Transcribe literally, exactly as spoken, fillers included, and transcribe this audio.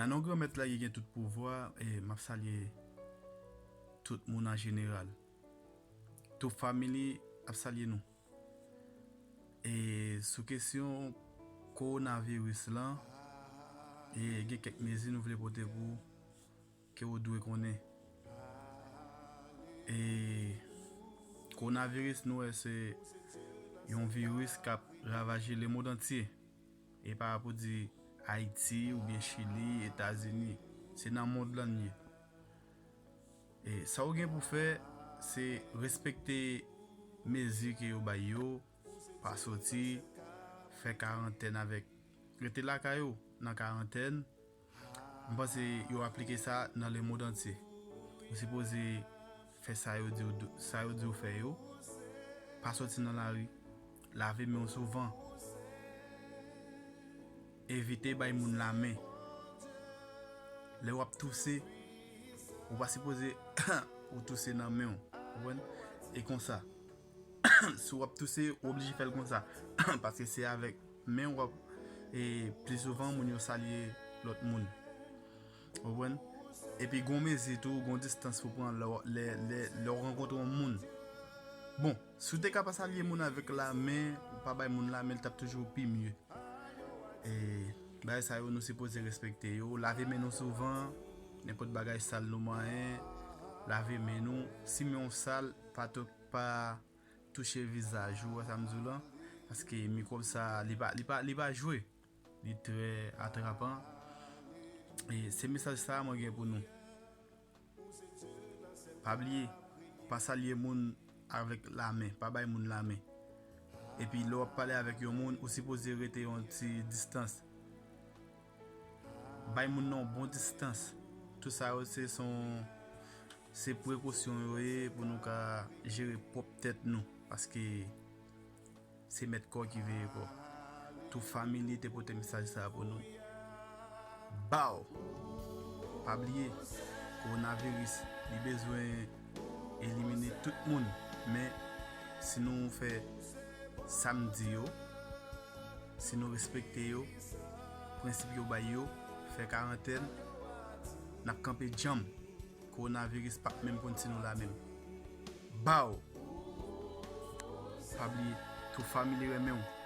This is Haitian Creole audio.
Non, Granmèt la ki gen tout pouvwa, e m ap salye tout moun an jeneral. Tout fanmi li ap salye nou. E sou kesyon kowonaviris lan, e gen kèk mezi nou vle pote pou ke w dwe konnen. E kowonaviris, nou wè, se yon viris k ap ravaje lemonn antye. E pa pou di Ayiti oubyen Chili, Etazini, se nan mond lan l ye. E sa w gen pou fè, se respekte mezi ke yo bay yo, pa soti, fè karantèn avèk, rete lakay ou nan karantèn. M panse yo aplike sa nan lemonn antye. Ou sipoze fè sa yo di w, sa yo di w fè yo. Pa soti nan lari. Lave men w souvan. Evite bay moun lamen. Lè w ap touse, ou pa sipoze ou touse nan men w. Konprann? E konsa. Si w ap touse, ou oblije fè l konsa. Paske se avèk men w ap, e pli souvan, moun yo salye lòt moun. Konprann? Epi gon mezi tou, gon distans pou pran lè, lè, lè, lè w rankontre yon moun. Bon, si w te ka pa salye moun avèk lamen, ou pa bay moun lamen, l t ap toujou pi mye. E bagay sa yo, nou sipoze respekte yo. Lave men nou souvan. Nenpòt bagay sal nou manyen, lave men nou. Si men w sal, pa tou, pa touche vizaj ou, wè sa m di w lan. Paske mikwòb sa, li pa, li pa, li pa jwe. Li trè atrapan. E se mesaj sa a mwen gen pou nou. Pa bliye, pa salye moun avèk lamen, pa bay moun lamen. Epi lè w ap pale avèk yon moun, ou sipoze rete yon ti distans. Bay moun nan yon bon distans. Tout sa yo se son, se prekosyon yo ye pou nou ka jere pwòp tèt nou. Paske se mèt kò ki veye kò. Tout fanmi li te pote mesaj sa a pou nou. Baw! Pa bliye, kowonaviris, li bezwen elimine tout moun. Men, si nou fè sa m di yo, si nou respekte yo, prensip yo bay yo, fè karantèn, n ap kanpe djanm. Kowonaviris p ap menm konn si nou la menm. Baw! Pa bliye, tout fanmi li renmen w.